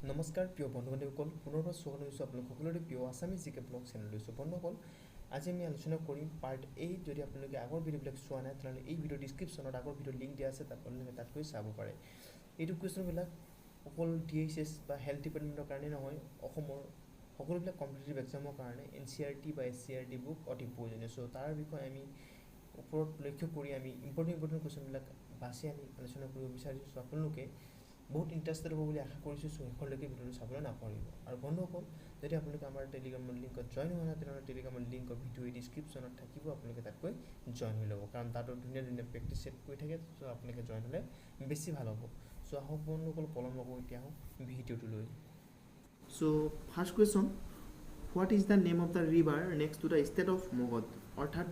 নমস্কাৰ প্ৰিয় বন্ধু বান্ধৱীসকল, পুনৰবাৰ স্বাগত জনাইছোঁ আপোনালোক সকলোৰে প্ৰিয় আছামিজ জি কে ব্লগ চেনেললৈ। চ' বন্ধুসকল, আজি আমি আলোচনা কৰিম পাৰ্ট 8। যদি আপোনালোকে আগৰ ভিডিঅ'বিলাক চোৱা নাই, তেনেহ'লে এই ভিডিঅ' ডিছক্ৰিপশ্যনত আগৰ ভিডিঅ'ৰ লিংক দিয়া আছে, তাত আপোনালোকে তাত গৈ চাব পাৰে। এইটো কুৱেশ্যনবিলাক অকল DHS বা হেল্থ ডিপাৰ্টমেণ্টৰ কাৰণে নহয়, অসমৰ সকলোবিলাক কম্পিটিটিভ এক্সামৰ কাৰণে NCERT বা SCERT book অতি প্ৰয়োজনীয়। চ' তাৰ বিষয়ে আমি ওপৰত লক্ষ্য কৰি আমি ইম্পৰ্টেণ্ট ইম্পৰ্টেণ্ট কুৱেশ্যনবিলাক বাছি আনি আলোচনা কৰিব বিচাৰিছোঁ। চ' আপোনালোকে বহুত ইণ্টাৰেষ্টেড হ'ব বুলি আশা কৰিছোঁ। চ' শেষলৈকে ভিডিঅ'টো চাবলৈ নাপাহৰিব। আৰু বন্ধুসকল, যদি আপোনালোকে আমাৰ টেলিগ্ৰামৰ লিংকত জইন হোৱা নাই, তেনেহ'লে টেলিগ্ৰামৰ লিংকৰ ভিডিঅ' ডিছক্ৰিপশ্যনত থাকিব, আপোনালোকে তাত গৈ জইন হৈ ল'ব, কাৰণ তাতো ধুনীয়া ধুনীয়া প্ৰেক্টিছ ছেট কৰি থাকে। চ' আপোনালোকে জইন হ'লে বেছি ভাল হ'ব। চ' আহক বন্ধুসকল, পলম নকৰোঁ, এতিয়া আহোঁ ভিডিঅ'টো লৈ। So first question, what is the name of the river next to the state of Magadha? অৰ্থাৎ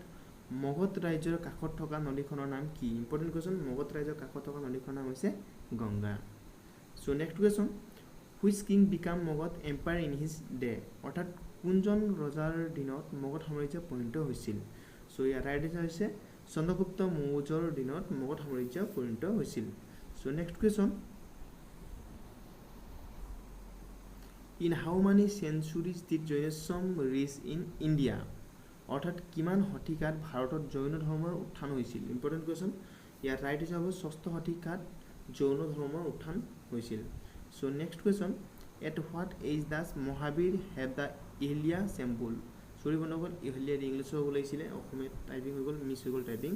মগধ ৰাজ্যৰ কাষত থকা নদীখনৰ নাম কি? Important question. মগধ ৰাজ্যৰ কাষত থকা নদীখনৰ নাম হৈছে Ganga. So next question, which king become Magadha empire in his day? অৰ্থাৎ কোনজন ৰজাৰ দিনত মগধ সাম্ৰাজ্য পৰিণত হৈছিল? চ' ইয়াৰ ৰাইট এনচাৰ হৈছে চন্দ্ৰগুপ্ত মৌৰ্যৰ দিনত মগধ সাম্ৰাজ্য পৰিণত হৈছিল। So next question, in how many centuries did Jainism reach in India? অৰ্থাৎ কিমান শতিকাত ভাৰতত জৈন ধৰ্মৰ উত্থান হৈছিল? Important question. ইয়াৰ ৰাইট এনচাৰ হ'ব ষষ্ঠ শতিকাত জৈন ধৰ্মৰ উত্থান হৈছিল। So next question, at what age does Mahavir have the Ihaliya symbol? Sorry বন্ধুসকল, ইহলিয়া ইংলিছৰ হ'ব লাগিছিলে, অসমীয়াত টাইপিং হৈ গ'ল, মিছ হৈ গ'ল টাইপিং।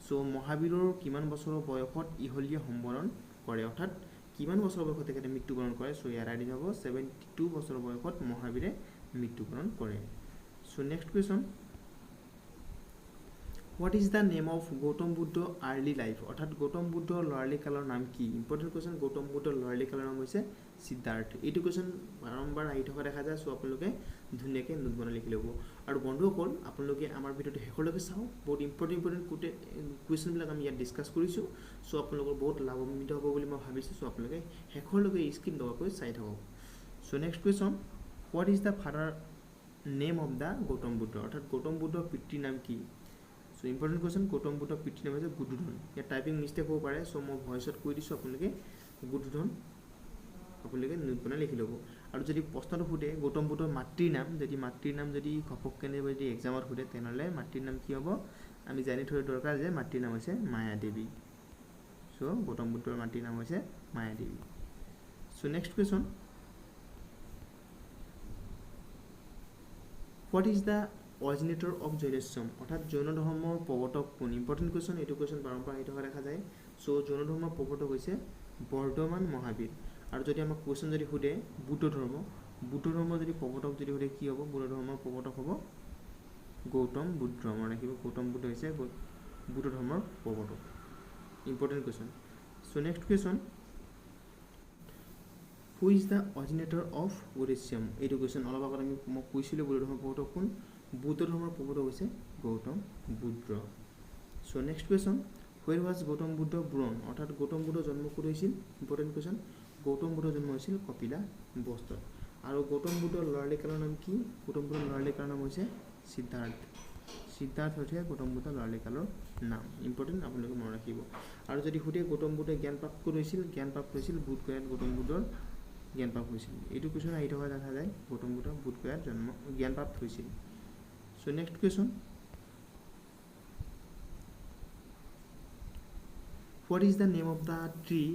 চ' মহাবীৰৰ কিমান বছৰৰ বয়সত ইহলীয়া সম্বৰণ কৰে, অৰ্থাৎ কিমান বছৰ বয়সত তেখেতে মৃত্যুবৰণ কৰে? চ' ইয়াৰ ৰাইট হ'ব 72 বছৰ বয়সত মহাবীৰে মৃত্যুবৰণ কৰে। So next question, what is the name of Gautam Buddha early life? অৰ্থাৎ গৌতম বুদ্ধৰ ল'ৰালি কালৰ নাম কি? Important question. গৌতম বুদ্ধৰ ল'ৰালি কালৰ নাম হৈছে সিদ্ধাৰ্থ। এইটো কুৱেশ্যন বাৰম্বাৰ আহি থকা দেখা যায়। চ' আপোনালোকে ধুনীয়াকৈ নোট বনাই লিখি ল'ব। আৰু বন্ধুসকল, আপোনালোকে আমাৰ ভিডিঅ'টো শেষলৈকে চাওক, বহুত ইম্পৰ্টেণ্ট ইম্পৰ্টেণ্ট কুৱেশ্যনবিলাক আমি ইয়াত ডিছকাছ কৰিছোঁ। চ' আপোনালোকৰ বহুত লাভান্বিত হ'ব বুলি মই ভাবিছোঁ। চ' আপোনালোকে শেষলৈকে স্কিপ নকৰাকৈ চাই থাকক। So next question, what is the father name of the Gautam Buddha? অৰ্থাৎ গৌতম বুদ্ধৰ পিতৃৰ নাম কি? চ' ইম্পৰ্টেণ্ট কুৱেশ্যন। গৌতম বুদ্ধৰ পিতৃৰ নাম হৈছে গুৰুধন। ইয়াত টাইপিং মিষ্টেক হ'ব পাৰে, চ' মই ভইচত কৈ দিছোঁ, আপোনালোকে গুৰুধন আপোনালোকে নোট বনাই লিখি ল'ব। আৰু যদি প্ৰশ্নটো সোধে গৌতম বুদ্ধৰ মাতৃৰ নাম, যদি মাতৃৰ নাম যদি ঘপককৈ যদি এক্সামত সোধে, তেনেহ'লে মাতৃৰ নাম কি হ'ব? আমি জানি থৈ দৰকাৰ যে মাতৃৰ নাম হৈছে মায়া দেৱী। চ' গৌতম বুদ্ধৰ মাতৃৰ নাম হৈছে Maya Devi. So next question, what is the originator of Jainism? অৰ্থাৎ জৈন ধৰ্মৰ প্ৰৱৰ্তক কোন? Important question. এইটো কুৱেশ্যন বাৰম্বাৰ আহি থকা দেখা যায়। চ' জৈন ধৰ্মৰ প্ৰৱৰ্তক হৈছে বৰ্ধমান মহাবীৰ। আৰু যদি আমাক কুৱেশ্যন যদি সোধে বুদ্ধ ধৰ্ম, বুদ্ধ ধৰ্মৰ যদি প্ৰৱৰ্তক যদি সোধে কি হ'ব? বুদ্ধ ধৰ্মৰ প্ৰৱৰ্তক হ'ব গৌতম বুদ্ধ। মনত ৰাখিব, গৌতম বুদ্ধ হৈছে বুদ্ধ ধৰ্মৰ প্ৰৱৰ্তক। Important question. So next question, who is the originator of Buddhism? এইটো কুৱেশ্যন অলপ আগত আমি মই কৈছিলোঁ, বুদ্ধ ধৰ্মৰ প্ৰৱৰ্তক কোন? বুদ্ধ ধৰ্মৰ প্ৰৱৰ্তক হৈছে Gautam Buddha. So next question, where was Gautam Buddha born? অৰ্থাৎ গৌতম বুদ্ধ জন্ম ক'ত হৈছিল? Important question. গৌতম বুদ্ধ জন্ম হৈছিল কপিলা বস্ত্ৰত। আৰু গৌতম বুদ্ধৰ ল'ৰালি কালৰ নাম কি? গৌতম বুদ্ধৰ ল'ৰালি কালৰ নাম হৈছে সিদ্ধাৰ্থ। সিদ্ধাৰ্থ হৈছে গৌতম বুদ্ধৰ ল'ৰালি কালৰ নাম। ইম্পৰ্টেণ্ট, আপোনালোকে মনত ৰাখিব। আৰু যদি সোধে গৌতম বুদ্ধই জ্ঞান প্ৰাপ্ত ক'ত হৈছিল? জ্ঞান প্ৰাপ্ত হৈছিল বোধগয়াত, গৌতম বুদ্ধৰ জ্ঞান প্ৰাপ্ত হৈছিল। এইটো কুৱেশ্যন আহি থকা দেখা যায়, গৌতম বুদ্ধ বোধগয়াত জন্ম জ্ঞান প্ৰাপ্ত হৈছিল। So next question, what is the name of the tree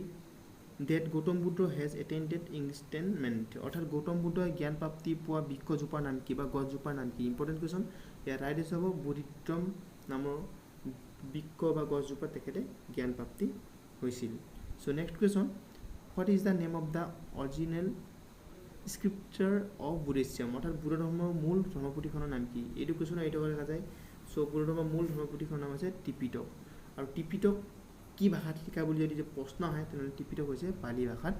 that Gautam Buddha has attended enlightenment? অৰ্থাৎ গৌতম বুদ্ধই জ্ঞান প্ৰাপ্তি পোৱা বৃক্ষজোপাৰ নাম কি বা গছজোপাৰ নাম কি? Important question. ইয়াৰ ৰাইট এনচাৰ হ'ব বোধিদ্ৰম নামৰ বৃক্ষ বা গছজোপাত তেখেতে জ্ঞান প্ৰাপ্তি হৈছিল। So next question, what is the name of the original scripture of Buddhism? অৰ্থাৎ বুদ্ধ ধৰ্মৰ মূল ধৰ্মপুথিখনৰ নাম কি? এইটো কুৱেশ্যন আহি থকা দেখা যায়। চ' বুদ্ধ ধৰ্মৰ মূল ধৰ্মপুথিখনৰ নাম হৈছে ত্ৰিপিটক। আৰু ত্ৰিপিটক কি ভাষাত লিখা বুলি যদি প্ৰশ্ন আহে, তেনেহ'লে ত্ৰিপিটক হৈছে পালি ভাষাত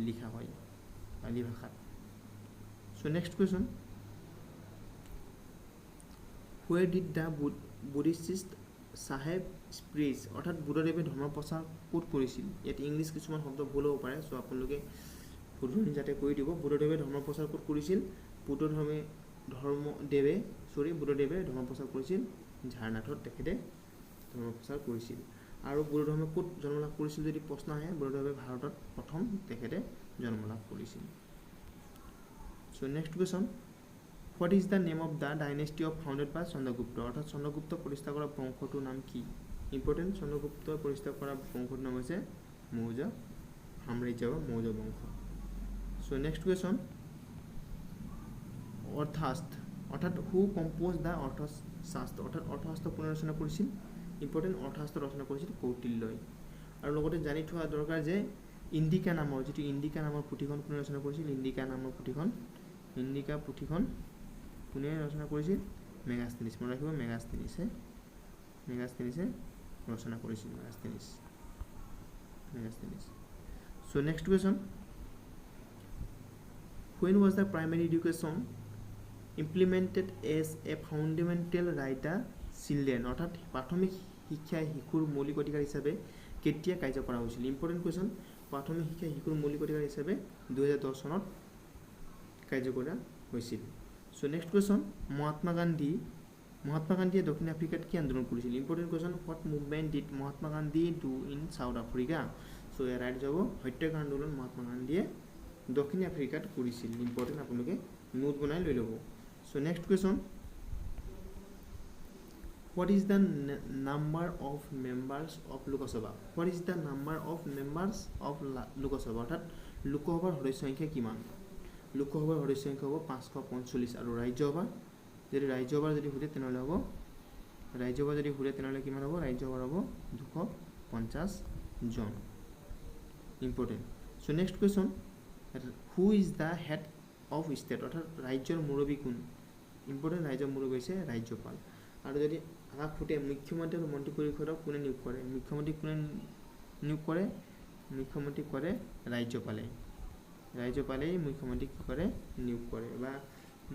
লিখা হয়, পালি ভাষাত। So next question, where did the Buddhist Saheb spread? অৰ্থাৎ বুদ্ধদেৱে ধৰ্ম প্ৰচাৰ ক'ত কৰিছিল? ইয়াত ইংলিছ কিছুমান শব্দ ভুল হ'ব পাৰে, চ' আপোনালোকে শুধৰণি যাতে কৰি দিব। বুদ্ধদেৱে ধৰ্ম প্ৰচাৰ ক'ত কৰিছিল? বুদ্ধদেৱে ধৰ্ম প্ৰচাৰ কৰিছিল ঝাৰনাথত, তেখেতে ধৰ্ম প্ৰচাৰ কৰিছিল। আৰু বুদ্ধ ধৰ্ম ক'ত জন্ম লাভ কৰিছিল যদি প্ৰশ্ন আহে, বুদ্ধদেৱে ভাৰতত প্ৰথম তেখেতে জন্ম লাভ কৰিছিল। So next question, what is the name of the dynasty of founded by Chandragupta? অৰ্থাৎ চন্দ্ৰগুপ্ত প্ৰতিষ্ঠা কৰা বংশটোৰ নাম কি? ইম্পৰ্টেণ্ট, চন্দ্ৰগুপ্ত প্ৰতিষ্ঠা কৰা বংশটোৰ নাম হৈছে মৌৰ্য সাম্ৰাজ্য বা মৌৰ্য বংশ। চ' নেক্সট কুৱেশ্যন, অৰ্থাস্ত অৰ্থাৎ হু কম্প'জ the অৰ্থশাস্ত্ৰ? অৰ্থাৎ অৰ্থশাস্ত্ৰ কোনে ৰচনা কৰিছিল? ইম্পৰ্টেণ্ট, অৰ্থশাস্ত্ৰ ৰচনা কৰিছিল কৌটিল্যই। আৰু লগতে জানি থোৱা দৰকাৰ যে ইণ্ডিকা নামৰ যিটো ইণ্ডিকা নামৰ পুথিখন কোনে ৰচনা কৰিছিল? ইণ্ডিকা নামৰ পুথিখন, ইণ্ডিকা পুথিখন কোনে ৰচনা কৰিছিল? মেগাস্থেনিছ। মনত ৰাখিব, মেগাস্থেনিছে, মেগাস্থেনিছে ৰচনা কৰিছিল, Megasthenes, Megasthenes. So next question, when was the primary education implemented as a fundamental right the children? অৰ্থাৎ প্ৰাথমিক শিক্ষাই শিশুৰ মৌলিক অধিকাৰ হিচাপে কেতিয়া কাৰ্য কৰা হৈছিল? ইম্পৰ্টেণ্ট কুৱেশ্যন, প্ৰাথমিক শিক্ষাই শিশুৰ মৌলিক অধিকাৰ হিচাপে 2010 চনত কাৰ্য কৰা হৈছিল। চ' নেক্সট কুৱেশ্যন, মহাত্মা গান্ধী, মহাত্মা গান্ধীয়ে দক্ষিণ আফ্ৰিকাত কি আন্দোলন কৰিছিল? Important question, what movement did Mahatma Gandhi do in South Africa? So year right যাব সত্যাগ্ৰহ আন্দোলন মহাত্মা গান্ধীয়ে দক্ষিণ আফ্ৰিকাত কৰিছিল। ইম্পৰ্টেণ্ট, আপোনালোকে নোট বনাই লৈ ল'ব। So next question, what is the number of members of Lok Sabha? What is the number of members of Lok Sabha? অৰ্থাৎ লোকসভাৰ সদস্য সংখ্যা কিমান? লোকসভাৰ সদস্য সংখ্যা হ'ব 545। আৰু ৰাজ্যসভা যদি, ৰাজ্যসভাৰ যদি সোধে তেনেহ'লে হ'ব, ৰাজ্যসভা যদি সোধে তেনেহ'লে কিমান হ'ব? ৰাজ্যসভাৰ হ'ব 250 জন। Important. So next question, who is the head of state? অৰ্থাৎ ৰাজ্যৰ মুৰব্বী কোন? ইম্পৰ্টেণ্ট, ৰাজ্যৰ মুৰব্বী হৈছে ৰাজ্যপাল। আৰু যদি আমাক সোধে মুখ্যমন্ত্ৰী আৰু মন্ত্ৰী পৰিষদক কোনে নিয়োগ কৰে? মুখ্যমন্ত্ৰী কোনে নিয়োগ কৰে? মুখ্যমন্ত্ৰী কৰে ৰাজ্যপালে। ৰাজ্যপালেই মুখ্যমন্ত্ৰী কি কৰে? নিয়োগ কৰে, বা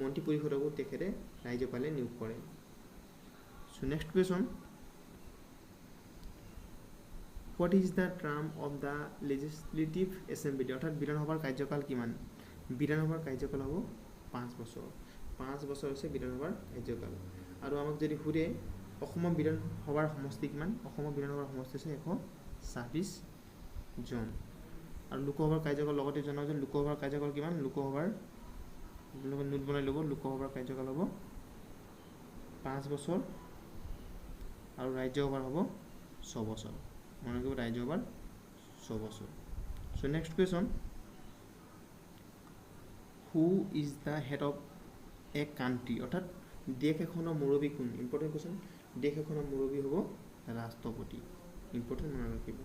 মন্ত্ৰী পৰিষদকো তেখেতে ৰাজ্যপালে নিয়োগ কৰে। So next question, what is the term of the legislative assembly? অৰ্থাৎ বিধানসভাৰ কাৰ্যকাল কিমান? বিধানসভাৰ কাৰ্যকাল হ'ব 5 বছৰ। 5 বছৰ হৈছে বিধানসভাৰ কাৰ্যকাল। আৰু আমাক যদি সোধে অসমৰ বিধানসভাৰ সমষ্টি কিমান? অসমৰ বিধানসভাৰ সমষ্টি হৈছে 126 জন। আৰু লোকসভাৰ কাৰ্যকাল লগতে জনাওঁ যে লোকসভাৰ কাৰ্যকাল কিমান? লোকসভাৰ, আপোনালোকে নোট বনাই ল'ব, লোকসভাৰ কাৰ্যকাল হ'ব 5 বছৰ আৰু ৰাজ্যসভাৰ হ'ব 6 বছৰ। মনত ৰাখিব, ৰাজ্যসভাৰ 6 বছৰ। So next question, who is the head of a country? অৰ্থাৎ দেশ এখনৰ মুৰব্বী কোন? ইম্পৰ্টেণ্ট কুৱেশ্যন, দেশ এখনৰ মুৰব্বী হ'ব ৰাষ্ট্ৰপতি। ইম্পৰ্টেণ্ট, মনত ৰাখিব।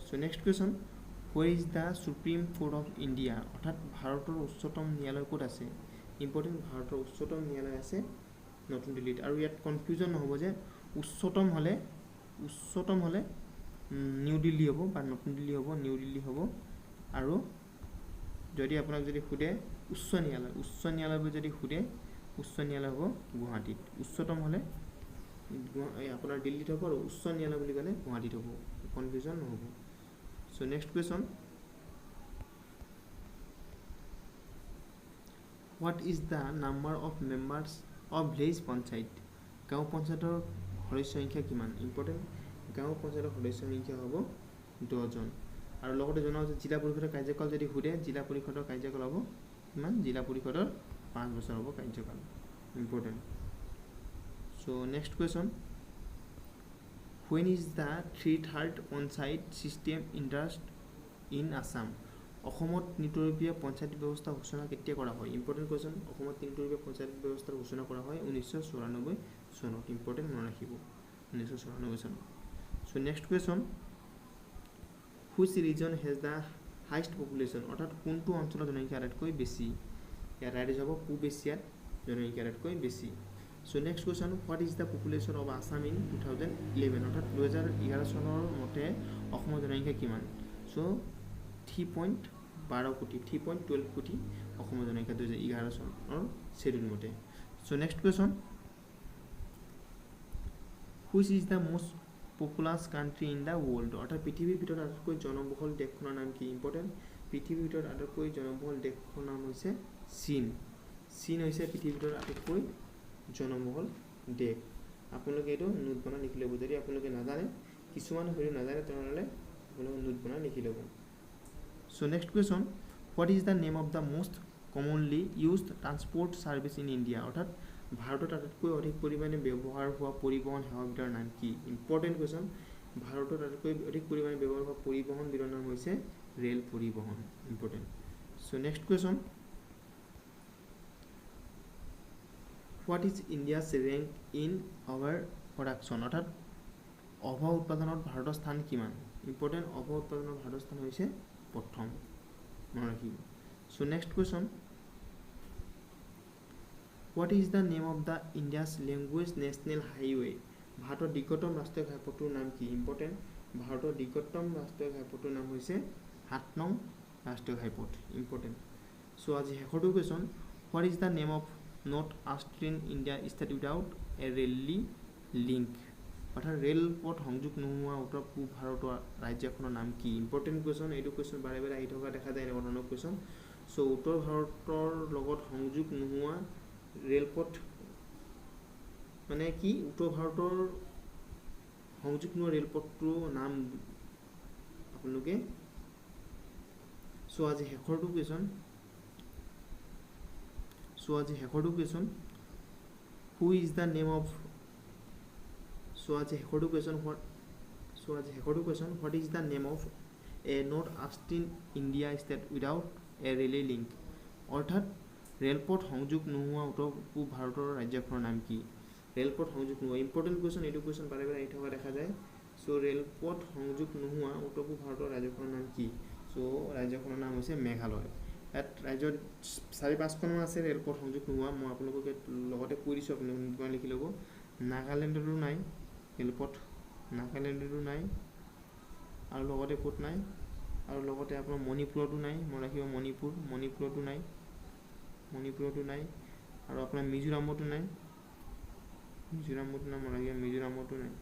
So next question, where is the supreme court of India? অৰ্থাৎ ভাৰতৰ উচ্চতম ন্যায়ালয় ক'ত আছে? ইম্পৰ্টেণ্ট, ভাৰতৰ উচ্চতম ন্যায়ালয় আছে নতুন দিল্লীত। আৰু ইয়াত কনফিউজন নহ'ব যে উচ্চতম হ'লে, উচ্চতম হ'লে নিউ দিল্লী হ'ব বা নতুন দিল্লী হ'ব, নিউ দিল্লী হ'ব। আৰু যদি আপোনাক যদি সোধে উচ্চ ন্যায়ালয়, উচ্চ ন্যায়ালয় বুলি যদি সোধে, উচ্চ ন্যায়ালয় হ'ব গুৱাহাটীত। উচ্চতম হ'লে আপোনাৰ দিল্লীত হ'ব আৰু উচ্চ ন্যায়ালয় বুলি ক'লে গুৱাহাটীত হ'ব, কনফিউজন নহ'ব। So next question, what is the number of members of village panchayat? গাঁও পঞ্চায়তৰ সদস্য সংখ্যা কিমান? ইম্পৰ্টেণ্ট, গাঁও পঞ্চায়তৰ সদস্য সংখ্যা হ'ব 10জন। আৰু লগতে জনাওঁ যে জিলা পৰিষদৰ কাৰ্যকাল যদি সোধে, জিলা পৰিষদৰ কাৰ্যকাল হ'ব কিমান? জিলা পৰিষদৰ 5 বছৰ হ'ব কাৰ্যকাল। Important. So next question, when is the 3/3 panchayat system introduced in Assam? অসমত তিনিতৰপীয়া পঞ্চায়ত ব্যৱস্থা ঘোষণা কেতিয়া কৰা হয়? ইম্পৰ্টেণ্ট কুৱেশ্যন, অসমত তিনিতৰপীয়া পঞ্চায়ত ব্যৱস্থাৰ ঘোষণা কৰা হয় 1994 চনত। ইম্পৰ্টেণ্ট, মনত ৰাখিব, 1994 চনত। So next question, which region has the highest population? অৰ্থাৎ কোনটো অঞ্চলৰ জনসংখ্যা আটাইতকৈ বেছি? ইয়াৰ ৰাইট হ'ব পূব এছিয়াত জনসংখ্যা আটাইতকৈ বেছি। So next question, what is the population of Assam in 2011? অৰ্থাৎ 2011 চনৰ মতে অসমৰ জনসংখ্যা কিমান? চ' 3.12 কোটি, 3.12 কোটি অসমৰ জনসংখ্যা 2011 চনৰ শ্বেডিউল মতে। So next question, which is the most populous country in the world? অৰ্থাৎ পৃথিৱীৰ ভিতৰত আটাইতকৈ জনবহুল দেশখনৰ নাম কি? ইম্পৰ্টেণ্ট, পৃথিৱীৰ ভিতৰত আটাইতকৈ জনবহুল দেশখনৰ নাম হৈছে চীন। চীন হৈছে পৃথিৱীৰ ভিতৰত আটাইতকৈ জনবহুল দেশ। আপোনালোকে এইটো নোট বনাই লিখি ল'ব। যদি আপোনালোকে নাজানে, কিছুমান হয়তো নাজানে, তেনেহ'লে আপোনালোকে নোট বনাই লিখি ল'ব। So next question, What is the name of the most commonly used transport service in India? অৰ্থাৎ ভাৰতত আটাইতকৈ অধিক পৰিমাণে ব্যৱহাৰ হোৱা পৰিবহণ সেৱাবিধৰ নাম কি? Important question. ভাৰতত আটাইতকৈ অধিক পৰিমাণে ব্যৱহাৰ হোৱা পৰিবহণবিধৰ নাম হৈছে ৰেল পৰিবহণ। Important. So next question, what is India's rank in our production? অৰ্থাৎ অভ উৎপাদনত ভাৰতৰ স্থান কিমান? ইম্পৰ্টেণ্ট। অভ উৎপাদনত ভাৰতৰ স্থান হৈছে প্ৰথম, মনত ৰাখিব। So next question, what is the name of the India's language national highway? ভাৰতৰ দীৰ্ঘতম ৰাষ্ট্ৰীয় ঘাইপথটোৰ নাম কি? ইম্পৰ্টেণ্ট। ভাৰতৰ দীৰ্ঘতম ৰাষ্ট্ৰীয় ঘাইপথটোৰ নাম হৈছে 7 নং ৰাষ্ট্ৰীয় ঘাইপথ। ইম্পৰ্টেণ্ট। চ' আজি শেষৰটো question, what is the name of north eastern India state without a railway link? অৰ্থাৎ ৰেলপথ সংযোগ নোহোৱা উত্তৰ পূব ভাৰতৰ ৰাজ্যখনৰ নাম কি? Important question. এইটো কুৱেশ্যন বাৰে বাৰে আহি থকা দেখা যায়, এনেকুৱা ধৰণৰ কুৱেশ্যন। চ' উত্তৰ ভাৰতৰ লগত সংযোগ নোহোৱা ৰেলপথ মানে কি? উত্তৰ ভাৰতৰ সংযোগ নোহোৱা ৰেলপথটোৰ নাম আপোনালোকে। চ' আজি শেষৰটো কুৱেশ্যন, চ' আজি শেষৰটো question, who is the name of, so' আজি শেষৰটো কুৱেশ্যন, what, চ' আজি শেষৰটো question, what is the name of a north eastern India state without a railway link? অৰ্থাৎ ৰেলপথ সংযোগ নোহোৱা উত্তৰ পূব ভাৰতৰ ৰাজ্যখনৰ নাম কি? ৰেলপথ সংযোগ নোহোৱা। Important question. এইটো কুৱেশ্যন বাৰে বাৰে আহি থকা দেখা যায়। চ' ৰেলপথ সংযোগ নোহোৱা উত্তৰ পূব ভাৰতৰ ৰাজ্যখনৰ নাম কি? চ' ৰাজ্যখনৰ নাম হৈছে মেঘালয়। ইয়াত ৰাজ্যত 4-5খনমান আছে ৰেলপথ সংযোগ নোহোৱা, মই আপোনালোকক ইয়াত লগতে কৈ দিছোঁ, আপোনালোকে লিখি ল'ব। নাগালেণ্ডতো নাই ৰেলপথ, নাগালেণ্ডতো নাই, আৰু লগতে ক'ত নাই? আৰু লগতে আপোনাৰ মণিপুৰতো নাই, মনত ৰাখিব মণিপুৰ, মণিপুৰতো নাই, মণিপুৰতো নাই, আৰু আপোনাৰ মিজোৰামতো নাই, মিজোৰামতো নাই, মনত ৰাখিব মিজোৰামতো নাই।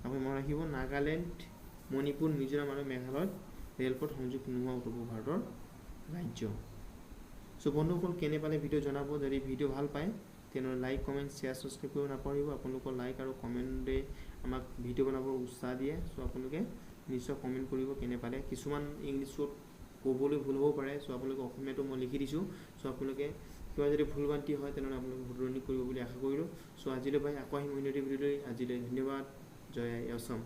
আপুনি মনত ৰাখিব নাগালেণ্ড, মণিপুৰ, মিজোৰাম আৰু মেঘালয়ত ৰেলপথ সংযোগ নোহোৱা উত্তৰ পূব ভাৰতৰ ৰাজ্য। চ' বন্ধুসকল, কেনে পালে ভিডিঅ' জনাব। যদি ভিডিঅ' ভাল পায় তেনেহ'লে লাইক, কমেণ্ট, শ্বেয়াৰ, ছাবস্ক্ৰাইব কৰিব নাপাহৰিব। আপোনালোকৰ লাইক আৰু কমেণ্টে আমাক ভিডিঅ' বনাবৰ উৎসাহ দিয়ে। চ' আপোনালোকে নিশ্চয় কমেণ্ট কৰিব কেনে পালে। কিছুমান ইংলিছত ক'বলৈ ভুল হ'ব পাৰে, চ' আপোনালোকে অসমীয়াটো মই লিখি দিছোঁ। চ' আপোনালোকে কিবা যদি ভুল ভ্ৰান্তি হয় তেনেহ'লে আপোনালোকে শুধৰণি কৰিব বুলি আশা কৰিলোঁ। চ' আজিলৈ বাই, আকৌ আহিম অন্য এটি ভিডিঅ'লৈ। আজিলৈ ধন্যবাদ। জয় আই অসম।